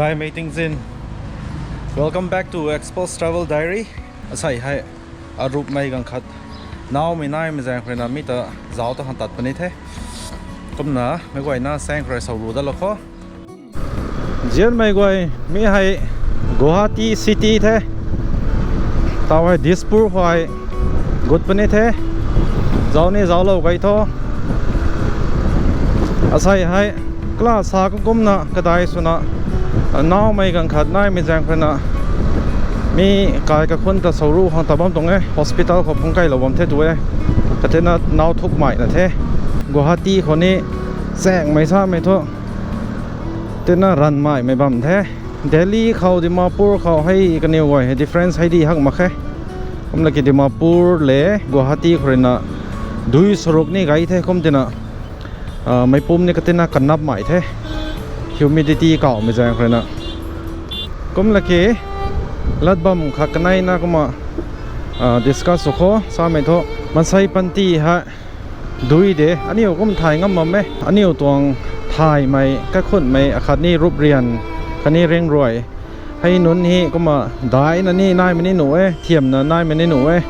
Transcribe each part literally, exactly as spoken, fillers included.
Hey, mei tingzin. Welcome back to Expo's Travel Diary. Asei hei, arupmei ganv khat, naumei naimei zaeng khou ruina mi ta zauc ta khang tat puni the. Kumna, meic guayna saeng khou rui sawru dat lou kho. Nzianmei guay, mi hei Guwahati City the. Tau hei Dispur khou hei gut puni the. Zauc ni zauclou gay tho. Asei hei, kala sa kum kumna kadai swna, naumei ganv khat naimei zaeng khou ruina, mi kai kakhun ta sawru khang ta bam tuang e, hospital khou phungc kailou bam the tu e. Katina nau thukmeina the. Guwahati khou ni chaengmei samei thu, tina ranvmeimei bam the. Delhi khou, Dimapur khou hei kaniw guay hei difference hei di hak mak khe. Kumna ki Dimapur le Guwahati khou ruina dui saruk ni gay the kum tina, ah, meipum ni katina kanapmei the. Humidity kawmei zaeng khou ruina. Kumna ki lat bam khat kaneina kumna, ah, discuss sw kho samei thu, maansei panty hei dui de, aniu kum thay ngam bam e. Aniu tuang thaymei, kakhunmei akhat ni ruprian, khatni riangruai. Hei nunc hei kumna daina ni naimei ni nuh e, thiamna naimei ni nuh e.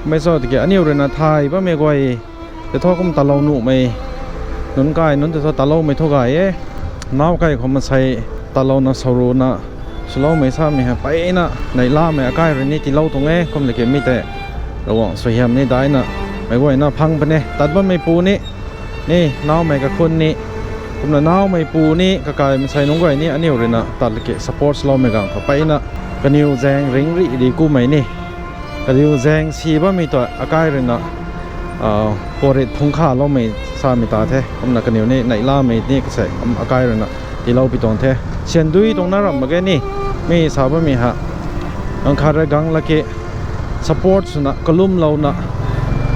Mei cho tiki aniu ruina thay bammei guay tei thu kum talou nuhmei, nunc kai nunc tei thu taloumei thu gay e. Nau kai khou maansei talouna sawruna swloumei samei hei mpeyna neihlamei akai rui ni tiilou tuang e, kumna ki mi tei Ravguangc suaihiam ni daina meic guayna phang puni, tat bammeipu ni, ni naumei kakhun ni, kumna naumeipu ni, kakai maansei nunc guay ni aniu ruina tat ki support swloumei ganv khou mpeyna kaniw zaeng ringcri di kumei ni, kaniw zaeng si bammei tu akai ruina, ah, puarit phungc khaloumei samei ta the, kumna kaniw ni neihlamei ni kasei akai ruina tiilou pi tuang the. Siandui tuang na ram mak ge ni, mi sa bammei ha, ganv khat rui gang laki support swna kalumlouna,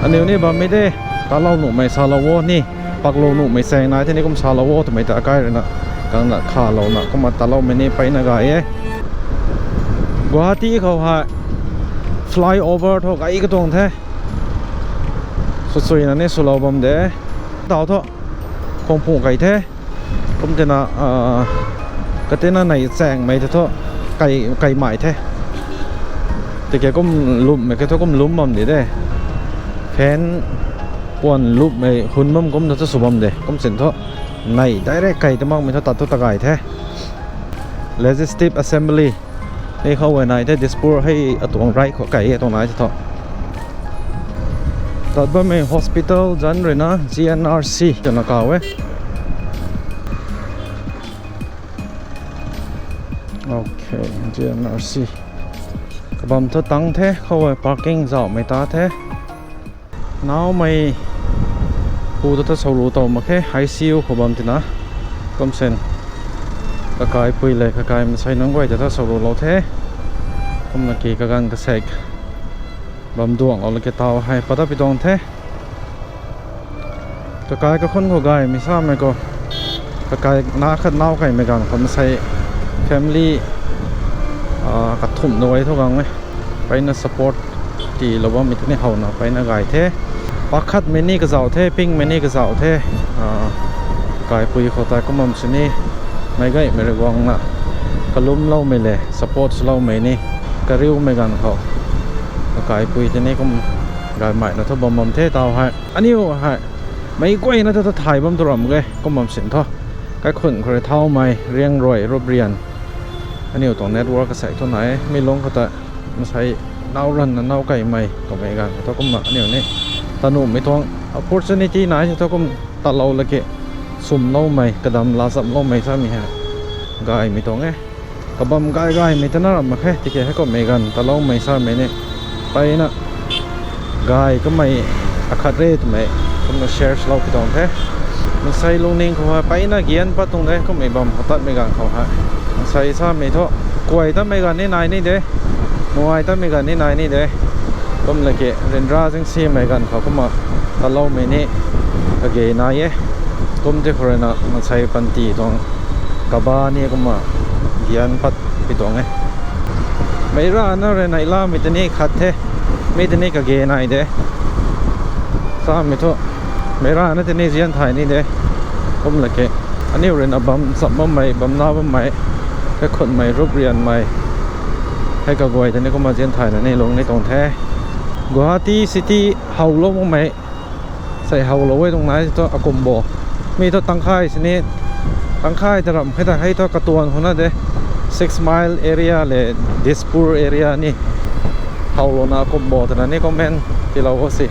aniu ni bammei de, talou nuhmei salou o ni, paklou nuhmei chaeng nai the ni kum salou o twmei ta akai ruina gangna khalouna kumna taloumei ni mpeyna gay e. Guwahati khou hei flyover thu gay katuang the. Swsuina ni swlou bam de. Tau thu khang pung kei the. Kum tina, ah, katina nei chaengmei tei thu kai, kaimei the. Tiki kum lwmmei kei thu kum lwm bam di de. Fan puan lwmmei hun bam kum ta thu sw bam de. Kum sin thu nei direct kai ta makmei thu tat thu ta gay the. Legislative Assembly ni khou e nai the, Dispur hei atuang right khou kai e tuang nai the thu. Tat bammei hospital zanc ruina G N R C twna kaw e. Okay, G N R C. Kabam thu tang the, khou e parking zauhmei ta the. Naumei pu ta thu sawru tow mak khe, I C U khou bam tina. Kum sin, kakaipui le kakai maansei nunc guay ta thu sawrulou the. Kumna ki kaganv kasek bam duanglou laki tau hei pat tat pi tuang the. Kakai kakhun khou gaymei samei khou, kakai na khat nau kaimei ganv khou maansei family, ah, kathumh na gay thu gang e. Mpeyna support tiilou bammei tei ni howna mpeyna gay the. Pakhatmei ni kazauh the, pingmei ni kazauh the. Ah, kaipui khou tei kum bam sini, meic gaymei rui guangna kalumloumei le support swloumei ni kariumei ganv khou kaipui tei ni kum gaymeina thu bam bam the tau hei. Aniu hei meic guayna ta thu thay bam tu ram ge, kum bam sin thu. Kaikhunc khou rui thaumei, riangruai, ruprian, aniu tuang network kasek thu nai e. Mi lungc khou ta maansei nau ranvna nau kaimei kummei ganv khou thu kumna aniu ni tanuhmei tuang opportunity nai the thu kum tatlou laki swmloumei, kadam laa chamloumei samei hei gaymei tuang e. Kabam gay gaymei ta na ram mak khe, tiki hei kummei ganv taloumei samei ni mpeyna gay kamei akhat re twmei kumna share swlou pi tuang the. Maansei lungning khou hei mpeyna gian pat tuang de, kummei bam khou tatmei ganv khou hei. Maansei samei thu, kuay tatmei ganv ni nai ni de, nuai tatmei ganv ni nai ni de. Kum laki ryanra zingsimei ganv khou kumna taloumei ni kage nai e. Kum tei khou ruina maansei panty tuang kaba ni kumna gian pat pi tuang e. Meic rana rui neihlamei tei ni khat the, mi tei ni kage nai de. Samei thu, meic rana tei ni zian thay ni de. Kum laki aniu ruina bam cham bammei, bam na bammei, Kaikhunmei, rup rianmei. Hei kaguay ta ni kumna zian thayna ni lung ni tuang the. Guwahati city howlou makmei. Sei howlou e tuang nai thu akumbo. Mi thu tangkhay sini, tangkhay ta ram khe ta hei thu katuan huna de. Six Mile area le Dispur area ni howlouna akumbo twna ni comment tiilou o si.